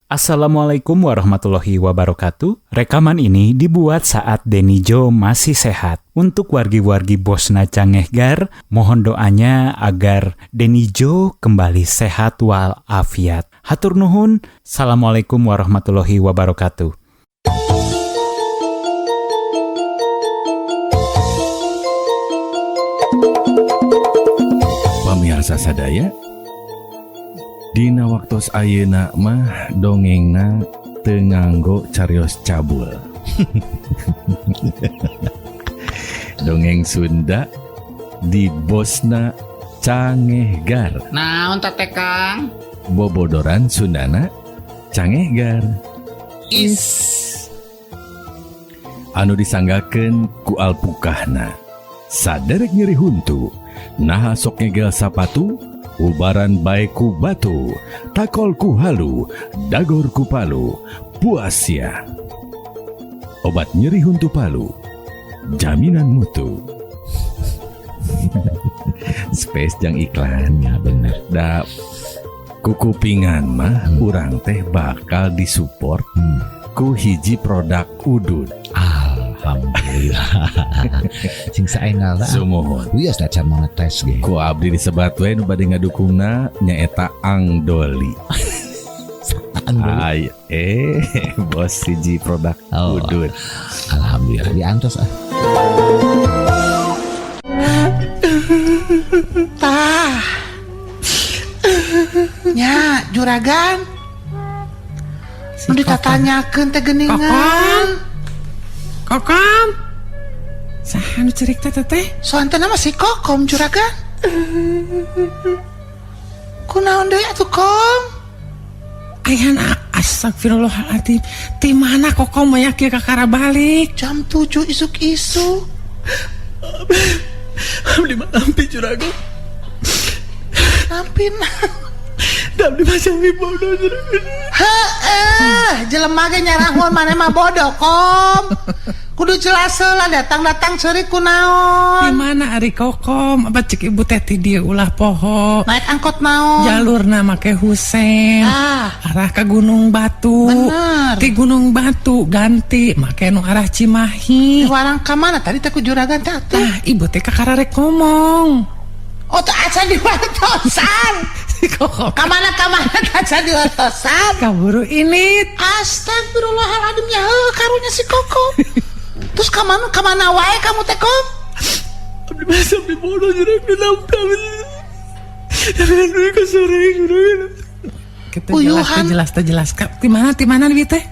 Assalamualaikum warahmatullahi wabarakatuh. Rekaman ini dibuat saat Denny Joe masih sehat. Untuk wargi-wargi Bosna Cangehgar, mohon doanya agar Denny Joe kembali sehat walafiat. Hatur nuhun. Assalamualaikum warahmatullahi wabarakatuh. Pamiarsa sadaya, dina waktos ayeuna mah dongengna teu nganggo carios cabul. Dongeng Sunda di Bosna Cangehgar. Naon teh, Kang? Bobodoran Sundana Cangehgar. Is. Anu disanggakeun ku alpukahna. Saderek nyeri huntu, naha sok ngegel sapatu, ubaran bae ku batu, takol ku halu, dagor ku palu, puas ya. Obat nyeri huntu palu, jaminan mutu. Space jang iklan. Ya bener. Da kukupingan mah urang teh bakal disupport ku hiji produk udud. Alhamdulillah. Sing saengal lah. Sumuhun. Wios da can monetes ge. Ku abdi disebat we nu bade ngadukungna nyaeta Angdoli. Ang Doli. Ay, bos hiji produk Oh. udud. Alhamdulillah diantos ah. Tah. Nya, juragan. Nu ditatanyakeun teh geuningan. Kokom. Saha nu cerik teh teteh? Soantena mah si Kokom, juragan. Kunaon deui atuh, Kom? Ayana astagfirullahaladzim. Ti mana Kokom mah kieu kakara balik? Jam 7 isuk-isuk. Abdi mah nampi, juragan. Nampi naon? Da abdi mah sami bodoh, juragan. Heeh, jelema ge nyarahun maneh mah bodoh, Kom. Kudu jelas lah, datang-datang ceurik Di kunaon. mana ari Kokom? Apa cek ibu teh ti dieu ulah poho. Naik angkot naon? Jalurna make Husen. Ah. Arah ke Gunung Batu. Bener. Ti Gunung Batu ganti make nu arah Cimahi. Di warang ka mana tadi teh ku juragan teh atuh? Tah, ibu teh kakara rek ngomong. Oh, teu acan diwartosan. Si Kokom Kamana kamana teu acan diwartosan. kaburu ini. Astagfirullahaladzim, ya heuh karunya si Kokom. Terus kamana kamana wae kamu teh, Kom? Abdi mah sami bodoh, juragan, nampi abdi. Tapi duit ke sore, juragan. Kita jelas, Uyuhan. teh jelas, teh jelas. Kak, di mana, di mana ieu teh?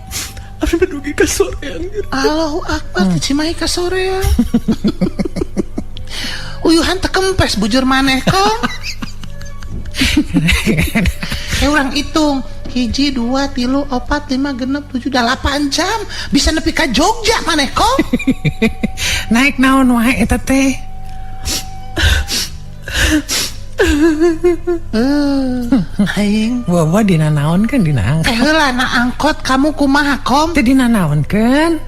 Abdi mah dugi ka soreang, juragan. Allahu akbar, hmm. Cimahi ka soreang. Uyuhan teu kempes bujur maneh, Kom. Urang hitung 1, 2, 3, 4, 5, 6, 7, 8 jam bisa nepi ka Jogja maneh, Kom. Naik naon wae eta teh? Aing. Wawa dina naon kan dina angkot. Heula na angkot kamu kumaha, Kom? Teh dina naon kan?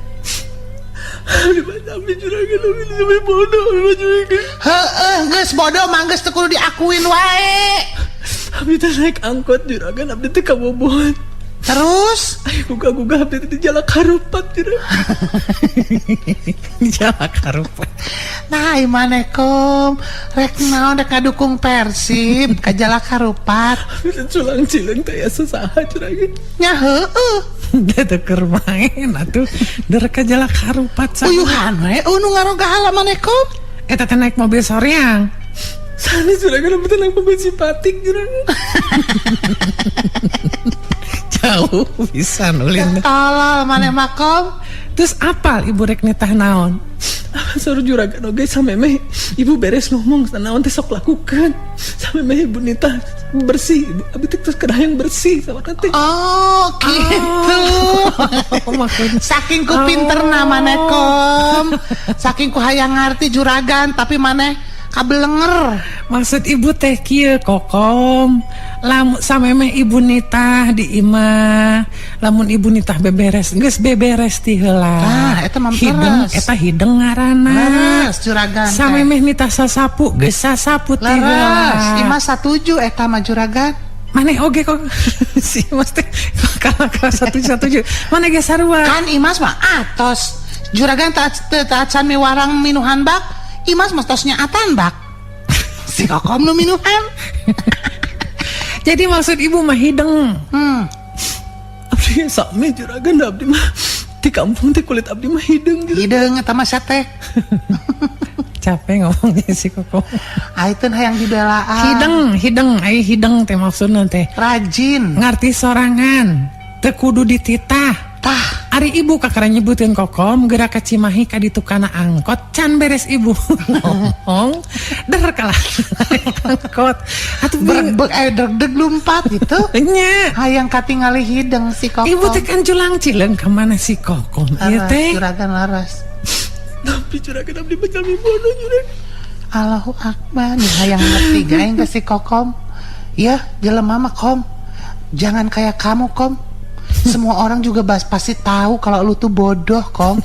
Abdi mah sami, juragan, abdi sami bodoh, abdi mah juragan. Heeh, geus bodoh mah geus teu kudu diakuin wae. Abdi teh naik angkot, juragan, abdi teh kabobohan. Terus Ayo gugah-gugah abdi teh di Jalak Harupat, juragan. Di Jalak Harupat. Nah, ieu maneh, Kom, rek naon rek ngadukung Persib ka Jalak Harupat. Abdi teh culang cileung teh aya sasaha, juragan. Nya heueuh. Da teu keur main atuh. Der ka Jalak Harupat sa. Uyuhan we nu ngarogahala maneh, Kom. Eta teh naik mobil soreang. Sanes, juragan, abdi teh naik mobil simpatik, juragan. Jauh bisa ulin. Tolol maneh mah, Kom. Terus apal ibu rek nitah naon? Saur juragan oge samemeh ibu beres ngomong naon teh sok lakukan. Samemeh ibu nitah bersih, ibu abdi teh terus kedah yang bersih sama teh. Oh, gitu. Oh, maksudnya. Saking ku pinterna maneh, Kom. Saking ku hayang ngarti juragan tapi maneh kabelenger. Maksud ibu teh kieu, Kokom. Lamun samemeh ibu nitah di imah, lamun ibu nitah beberes, geus beberes ti heula. Ah, eta mah hideng, leres. eta hideng ngaranna. Leres juragan teh. Samemeh nitah sasapu, geus sasapu ti heula. Leres, imah satuju eta mah, juragan. Maneh oge kok si Mas teh kalah kelas 1 1 maneh ge sarua. Kan Imas mah atos. Juragan teu acan miwarang minuhan bak. Imas mah tos nyaatan bak. Si Kokom nu minuhan. Jadi maksud ibu mah hideng. Abdi sami juragan, da abdi mah di kampung teh kulit abdi mah hideung juragan. Hideung eta mah teh. Capek ngomongnya si Kokom. Aiteun hayang dibelaan. Hideng, hideng, ai hideng teh maksudna teh Rajin. Ngarti sorangan, teu kudu dititah. Tah. Ari ibu kakara nyebutin Kokom gerak ke Cimahi ka ditu kana angkot can beres ibu ngomong der kalah angkot atuh. Berbek eh deg-deg lumpat gitu. Nya. Hayang katingali hideng si Kokom. Ibu teh kan culang cileung ka mana si Kokom ieu Laras, teh. Juragan laras. Tapi juragan, abdi mah jalmi bodoh juragan. Allahu Akbar, nih hayang ngerti gaeng ke si Kokom. Ya, jelema mah, Kom. Jangan kayak kamu, Kom. Semua orang juga pasti tahu kalau lu tuh bodoh, Kom.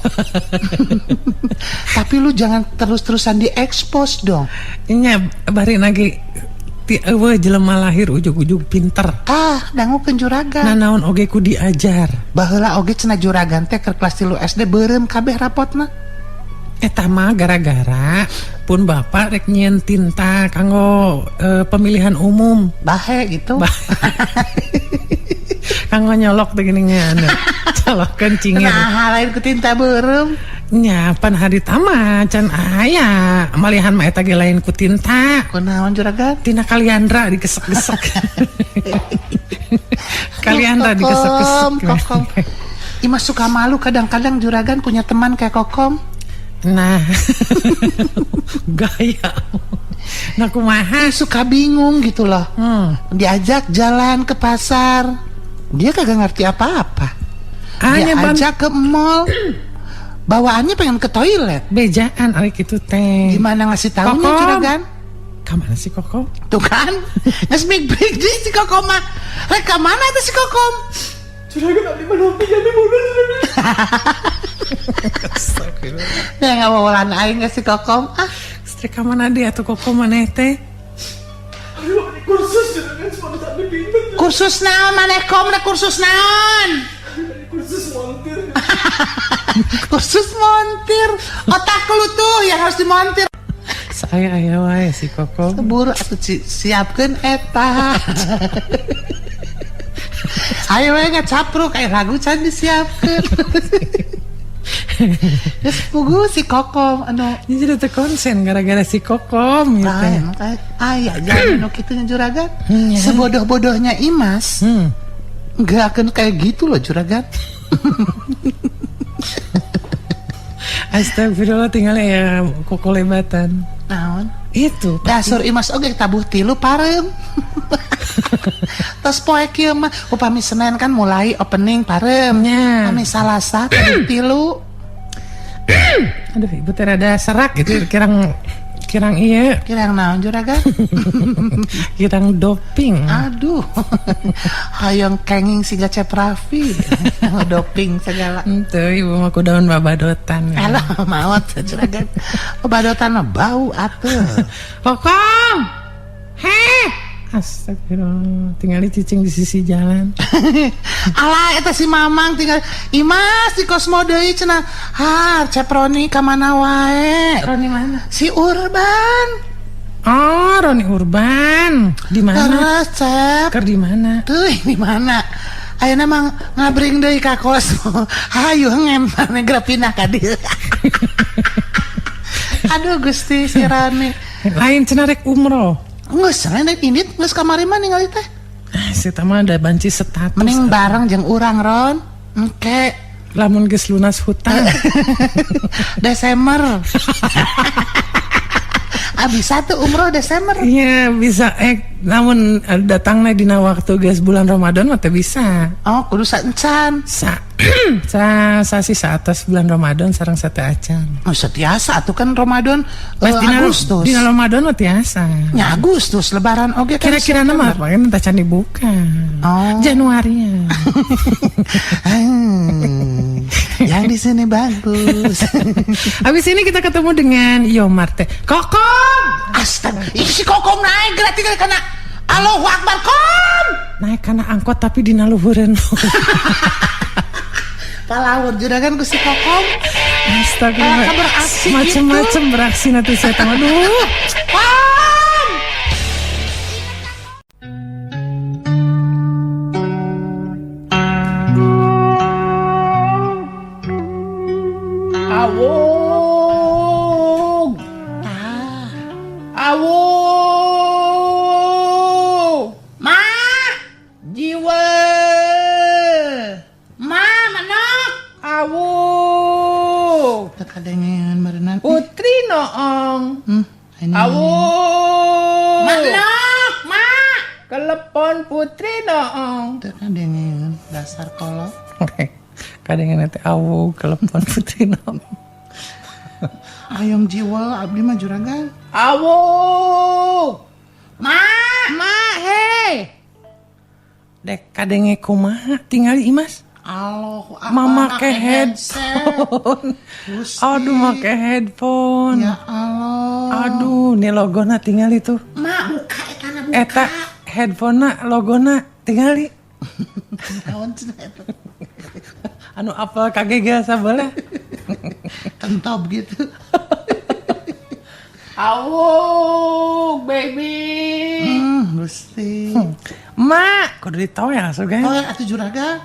Tapi lu jangan terus-terusan diekspos dong. Nya bari lagi ti euweuh jelema lahir ujug-ujug pinter. Tah, dangukeun juragan. Nanaon oge ku diajar. Baheula oge cenah juragan teh keur kelas 3 SD beureum kabeh rapotna. Eta mah gara-gara pun bapak rek nyieun tinta kanggo pemilihan umum. Bahe gitu. Kanggo nyolok teh geuningan. Colokeun cingir. Nah, lain ku tinta beureum. Nya pan harita mah can aya. Malihan mah eta ge lain ku tinta. Kunaon juragan? Tina kaliandra digesek-gesek. Kaliandra digesek-gesek. Kokom, Kokom. Imas suka malu kadang-kadang juragan punya teman kayak Kokom. Nah, gaya. Nah, kumaha? Ih, suka bingung gitu loh. Diajak jalan ke pasar, dia kagak ngerti apa-apa. Ah, nyeban. Diajak ke mall, bawaannya pengen ke toilet. Bejaan ari kitu teh. Gimana ngasih tahunya Kokom. juragan? Kamana si Kokom? Tuh kan, nges big di si Kokom mah. Rek ka mana tuh si Kokom? Juragan, abdi mah nepi jalmi bodoh juragan. Ya ngawawalan aing ke si Kokom. Ah, Rek ka mana dia tuh Kokom maneh teh? Abdi mah bade kursus juragan supaya abdi pinter. Kursus naon maneh, Kom? Rek kursus naon? Abdi bade kursus montir. Kursus montir. Otak lu tuh yang harus dimontir. Saya aya wae si Kokom. Keburu atuh siapkeun eta. Ayo we ngacapruk kayak lagu can disiapkeun. Geus pugu si Kokom anu. Ini jadi teu konsen gara-gara si Kokom gitu. Ah, emang kayak aya jangan nu kitu nya juragan. Ya. Sebodoh-bodohnya Imas nggak akan kayak gitu loh juragan. Astagfirullah, tinggal ya koko lebatan. Naon? Itu. Dasar Imas oge tabuh tilu pareum. Tos poe kieu mah upami Senin kan mulai opening pareum. Nya. Upami Salasa tabuh tilu. Aduh, ibu teh rada serak gitu kirang kirang iya. Kirang naon juragan? Kirang doping. Aduh. Hayang kenging siga Cep Raffi. Doping segala. Ente ibu mah ku daun babadotan. Alah maot juragan. Babadotan mah bau atuh. Kokom. Heh. Astagfirullah, tinggal cicing di sisi jalan. Alah eta si Mamang tinggal Imas di Kosmo deui cenah. Ha, Cep Roni ka mana wae? Roni mana? Si Urban. Oh, Roni Urban. Di mana? Terus Cep. Ker di mana? Tuh di mana? Ayeuna mah ngabring deui ka Kosmo. Hayu ngem maneh geura pindah ka dieu. Aduh Gusti si Roni. Lain cenah rek umroh. Geus lain rek indit geus kamari mah ningali teh. Ah, si mah ada banci status. Mending bareng jeung urang Ron. Engke Lamun geus lunas hutang. Desember. Ah, bisa tuh umroh Desember. Iya bisa, namun datangnya dina waktu geus bulan Ramadan mah teu bisa. Oh, kudu saencan. Sa sa sasi sa atas bulan Ramadan sareng sate acan. Oh, setiasa atuh kan Ramadan Pas dina Agustus. Dina Ramadan mah tiasa. Nya Agustus lebaran oge kan. Kira-kira nama apa kan can dibuka. Oh. Januari ya. Yang di sini bagus. Habis ini kita ketemu dengan Yomar teh. Kokom. Astaga, ih si Kokom naik geura tinggal kana Allahu Akbar, Kom. Naik kana angkot tapi dina luhureun. Palawur juragan ku si Kokom. Astaga. Kalah beraksi gitu. Macem-macem beraksi nanti saya tahu. Aduh. Kom. Awug. Awug. Ma, Jiwa. ma, manok. Awug. Teu kadengean meureunnan. Putri noong. Ini. Awug. Manok, ma. Kelepon putri noong. Teu kadengean dasar kolot. Kadang nanti awug kelepon putri noong. Hayang jiwa abdi mah juragan. Awug. Ma, Ma, hei. Dek kadenge kumaha tinggal Imas. Allahu Akbar. Mama make ke headphone. Gusti. Aduh make headphone. Ya Allah. Aduh, nih logona tinggal itu. Ma, buka etana buka. Eta headphone-na logona tinggali. Naon cenah eta? Anu apel kagegel sabelah. Kentop gitu. Awug, baby. Gusti. Ma, kudu ditoel sugan. Oh, atuh juragan.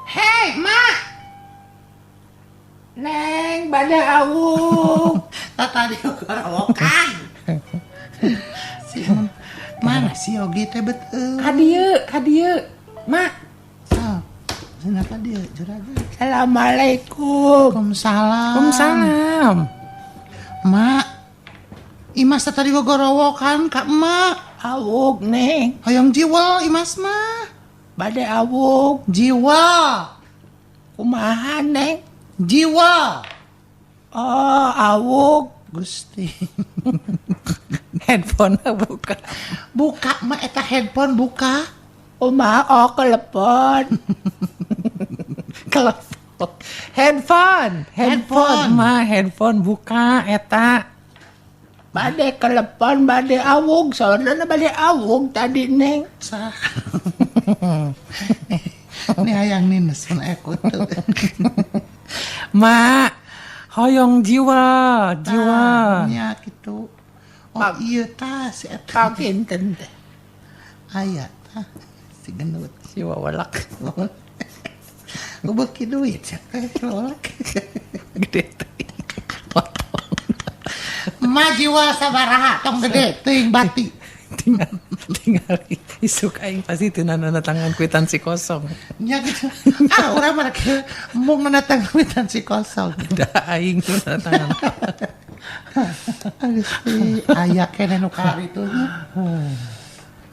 Hei, Ma. Neng, bade awug. Tah tadi gorowokan. Si mana si Yogi teh betul. Ka dieu, ka dieu. Ma, Sok. Sina ka dieu juragan. Assalamualaikum. Waalaikumsalam. Waalaikumsalam. Mak. Imas teh tadi gogorowokan ka emak. Awug, Neng. Hayang jiwa Imas mah. Bade awug. Jiwa. Kumaha, Neng? Jiwa. Oh, awug. Gusti. Headphone-na buka. Buka mah eta headphone buka. Kumaha, oh, kelepon. Kelepon. Headphone, headphone, Headphone. ma, headphone buka eta. Bade kelepon, bade awug. Soalnya bade awug tadi, Neng. Sah. Ini hayang nines mun aya kutu. Ma, hoyong jiwa, jiwa. Nya gitu. Oh iya tah si eta. Pakinten teh. Aya tah si gendut. Si wawalak. Beuki duit sia teh lolak. Gede teh. Potong. Ma jiwa sabaraha tong gede teuing bati. Tinggal tinggal isuk aing pasti teu nanda tangan kwitansi kosong. Nya gitu. Ah urang mah rek mung nanda kwitansi kosong. Da aing nu nanda tangan. Aduh si aya keneh nu karitu nya.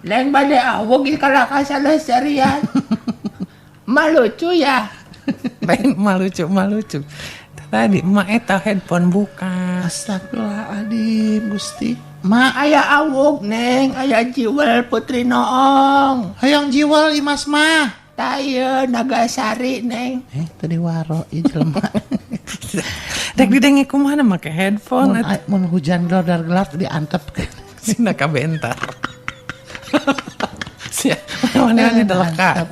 Neng bade awug ieu kalakah salah serian. Ma lucu ya. Lain mah lucu, mah lucu. Tadi emak eta headphone buka. Astagfirullahaladzim Gusti. Ma Aya awug, Neng. Aya jiwel putri noong. hayang jiwal Imas mah. Tah ieu Nagasari, Neng. Tadi waro ieu jelema. Dek didenge kumaha make headphone Mun, atuh. mun hujan gelar gelar diantep. Sina kabentar. Sia, mana-mana deleka.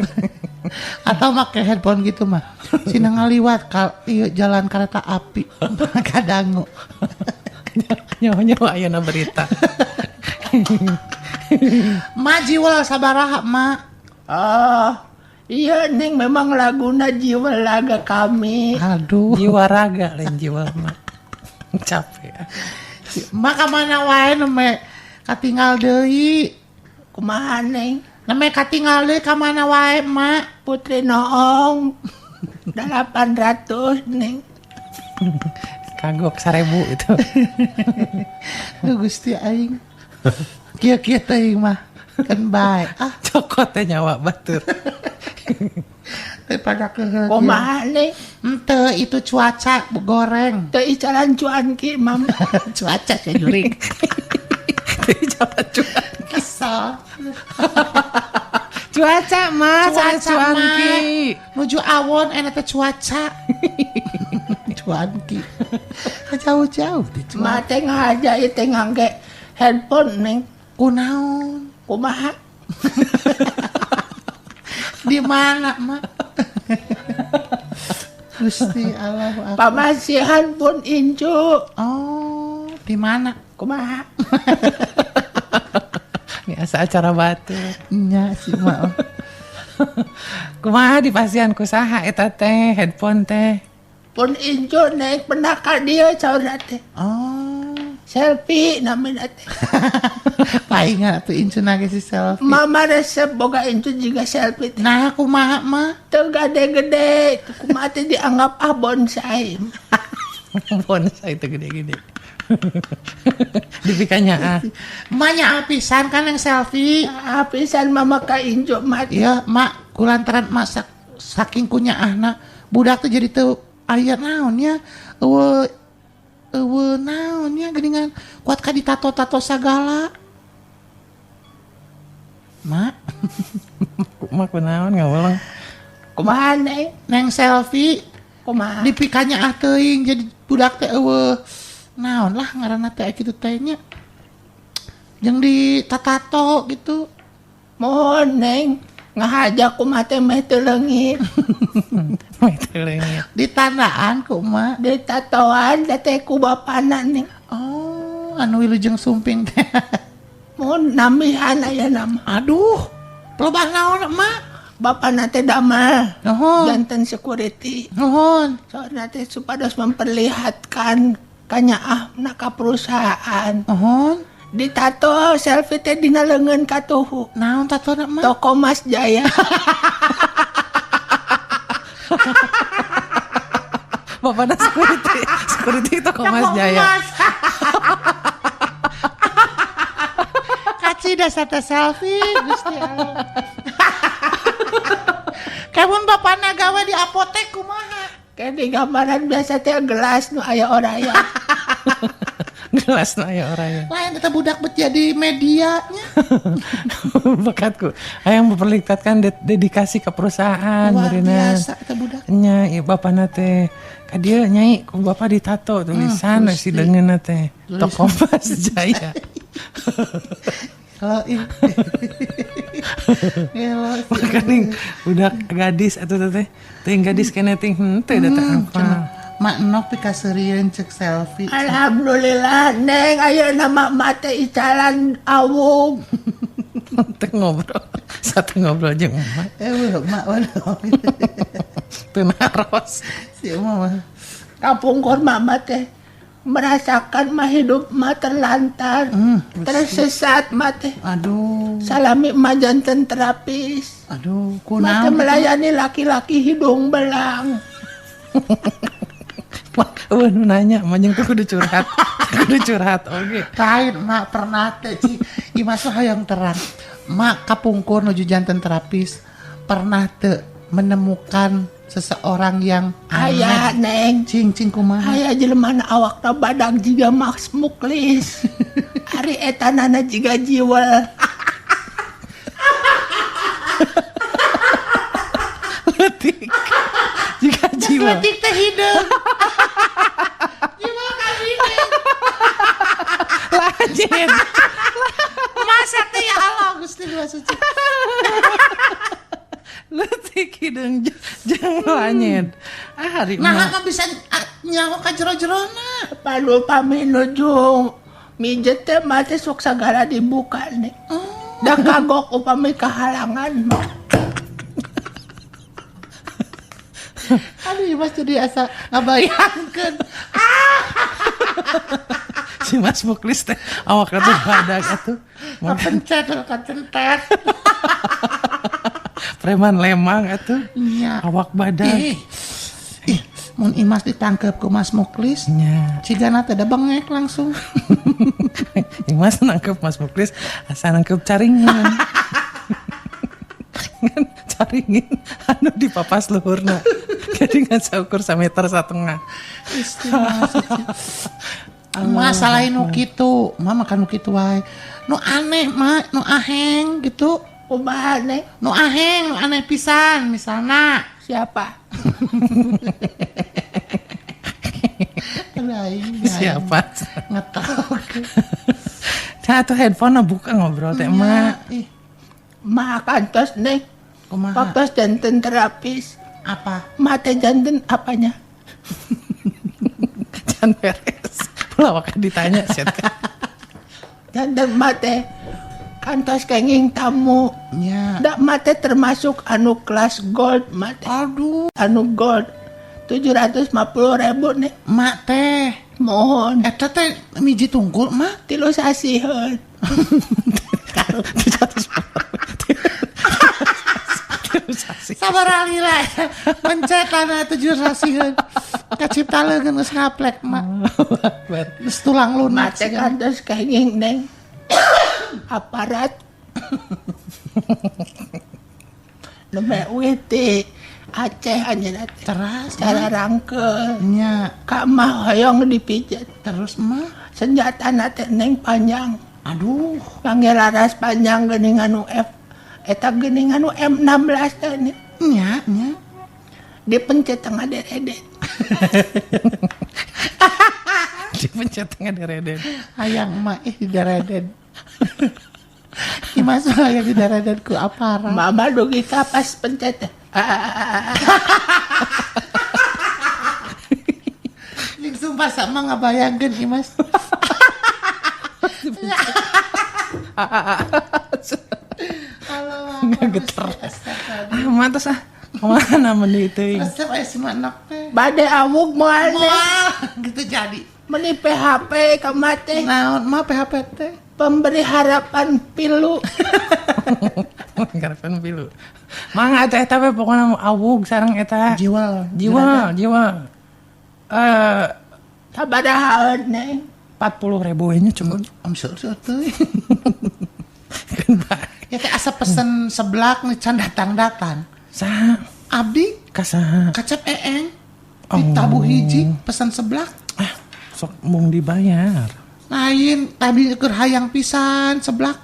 Atau make headphone gitu mah. Sina ngaliwat ka ieu jalan kereta api. Kadangu. Nyawa-nyawa ayeuna berita. Ma jiwal sabaraha ma. Oh, iya Neng memang laguna jiwa laga kami. Aduh. Jiwa raga lain jiwa mah. Capek. Ma ka mana wae nembe katinggal deui. Kumaha, Neng? Nembe katinggal deui ka mana wae ma. Putri Noong 800, Neng. Kagok 1000 itu. Duh Gusti aing. Kieu-kieu teuing mah. Kan bae. Ah, Cokot teh nyawa batur. daripada keuheul. Kumaha, Neng? Ente itu cuaca goreng. Teu icalan cuanki, Mam. Cuaca sih jurik. Teu jalan cuan. Kesel. Cuaca mah, Cuaca cuanki. mah. Nuju awon enak teh cuaca. Cuanki. Jauh-jauh di cuaca. Ma teh ngaja ieu teh ngangge handphone, Neng. Kunaon? Kumaha? Di mana, Mak? Gusti Allah. Pamasihan pun incu. Oh, di mana? Kumaha? Biasa acara batu. Nya si Mak. Kumaha di pasian ku saha eta teh headphone teh? Pun incu naik pernah ka dieu saurna teh. Oh, Selfie namina teh. palingan atuh incuna ge si selfie. Mama resep boga incu juga selfie teh. Nah, kumaha, Mak? Teu gede-gede, kumaha teh dianggap ah bonsai. Bonsai itu gede-gede. Dipikanya ah. Manya apisan kan yang selfie. Ah, pisan mama ka incu mah. Iya, Mak, kulantaran masak saking kunyaahna budak tuh jadi teu aya naon nya. Eueuh eueuh naon nya geuningan kuat ka ditato-tato sagala. Mak, Mak kunaon ngaweleng. Kumaha neng? neng selfie Kumaha? dipikanya ah teuing jadi budak teh eueuh naon lah ngaranna teh kitu teh nya. Jeung ditatato gitu. Mohon neng ngahaja kumaha teh meh teu leungit. Meh teu leungit. Ditandaan ku emak. Ditatoan teh ku bapana neng. Oh, anu wilujeng sumping teh. Mohon nambihan aya nama. Aduh, pelobah naon emak? Bapana teh damel. Nuhun. Janten security. Nuhun. Soalna teh supados memperlihatkan kanyaahna ka perusahaan. Nuhun. Ditato selfie teh dina leungeun katuhu. Naon tatona emak? Toko Mas Jaya. Bapana security, security toko Mas Jaya. Kaci dasar teh selfie, Gusti Allah. Kamun bapana gawe di apotek kumaha? Kayak di gambaran biasa teh gelas nu aya oraya. Gelas nu aya oraya. Lain eta budak bet jadi medianya. Bekatku. Hayang memperlihatkan dedikasi ke perusahaan Luar meureunna. biasa eta budak. Nya ieu bapana teh ka dieu nyai ku bapa ditato tulisan si leungeunna teh Toko Mas Jaya. Kalau ih. Gelo sih. Makaning budak gadis atuh teh teh gadis kene ting henteu da teh apa. Mak nok pikaseurieun cek selfie. Alhamdulillah neng ayeuna mah mak teh icalan awug. Teu ngobrol. Satu ngobrol jeung emak Eueuh mak waduh. teu naros. Si emak mah. Kapungkur mama teh merasakan mah hidup mah terlantar, tersesat mah teh. Aduh. Salami mah janten terapis. Aduh, Mah teh kunaon melayani laki-laki hidung belang. Wah, eueuh nu nanya mah jeung teh kudu curhat. Kudu curhat oge. Lain mak pernah teh Ci. Ieu mah hayang terang. Mak kapungkur nuju janten terapis pernah teu menemukan seseorang yang Aya aneh. neng. Cing cing kumaha? Aya jelema na awakna badag jiga Max Muklis. Ari etanana jiga jiwel. Leutik. Jiga jiwa. Leutik teh hideung. Jiwel ka hideung. Lanjut. Masa teh ya Allah Gusti Dua Suci. Leutik hideung jeung lanjut. Ah hari Nah, mah mah bisa nyaho ka jero-jerona. Palu pami nuju mijet teh mah teh sok sagala dibuka nih. Da kagok upami kahalangan mah. Aduh, ieu mah jadi asa ngabayangkeun. si Mas Muklis teh awakna teh badag atuh. Kapencet kacentet. Preman lemang atuh. Nya. Awak badag. Ih. Ih, mun Imas ditangkep ku Mas Muklis, Nya. cigana teh da bengek langsung. Mas nangkep Mas Muklis asa nangkep caringan. Ngan caringin anu dipapas luhurna. Jadi ngan saukur sameter satengah. Masalah nu kitu, mah makan nu kitu wae. Nu aneh mah, nu aheng gitu. Kumaha neng? Nu aheng, nu aneh pisan misalna. Siapa? Aduh, aing, Siapa? Ngetok. Nah, tuh handphone buka ngobrol teh emak. Ih. Ma kantos Neng. Kumaha? Waktu janten terapis. Apa? Mate janten apanya? Can beres. Ulah waka ditanya sia teh. Janten mate kantos kenging tamu. Nya. Da mate termasuk anu kelas gold mate. Aduh, Anu gold 750.000 nih. mak teh. Mohon Eta teh miji tunggul mah. 3 sasiheun. 750. Sabar alila. Pencet tanah 7 sasiheun. Kacipta leungeun geus ngaplek mak. Geus tulang lunak. Mate kantos kenging Neng. Aparat. Nembe witi Aceh anjeunna teh. Teras Cara rangkeul. Nya, Ka mah hoyong dipijet. terus mah. Senjata teh Neng panjang. Aduh, Panggil laras panjang geuning anu F. Eta geuning anu M16 teh nya. nya, nya. Dipencet tengah deredet. Dipencet tengah dereden. Hayang mah ih didareden. Imas mah hayang didareden ku aparat. Mama dugi ka pas pencet teh. Ah, ah, ah, ah, ah. Jeung sumpah sama ngabayangkeun Imas. Halo, Ngegeter. Ah, mantas ah. Kemana meni teuing? Resep aya si manok teh. Bade awug moal Neng. Moal gitu jadi. Meni PHP ka mah teh. Naon mah PHP teh? Pemberi harapan pilu. Karepan pilu. Mangga teh eta we pokona awug sareng eta. Jiwal. Jiwa, jiwa. Eh, Sabaraha Neng? 40.000 we nya cukup. Om seueur teuing. Keun bae. Ya teh asa pesen seblak nih can datang-datang. Saha? Abdi Ka saha? kacep eeng. Ditabuh hiji pesan seblak. Ah, sok mung dibayar. Lain tadi keur hayang pisan seblak.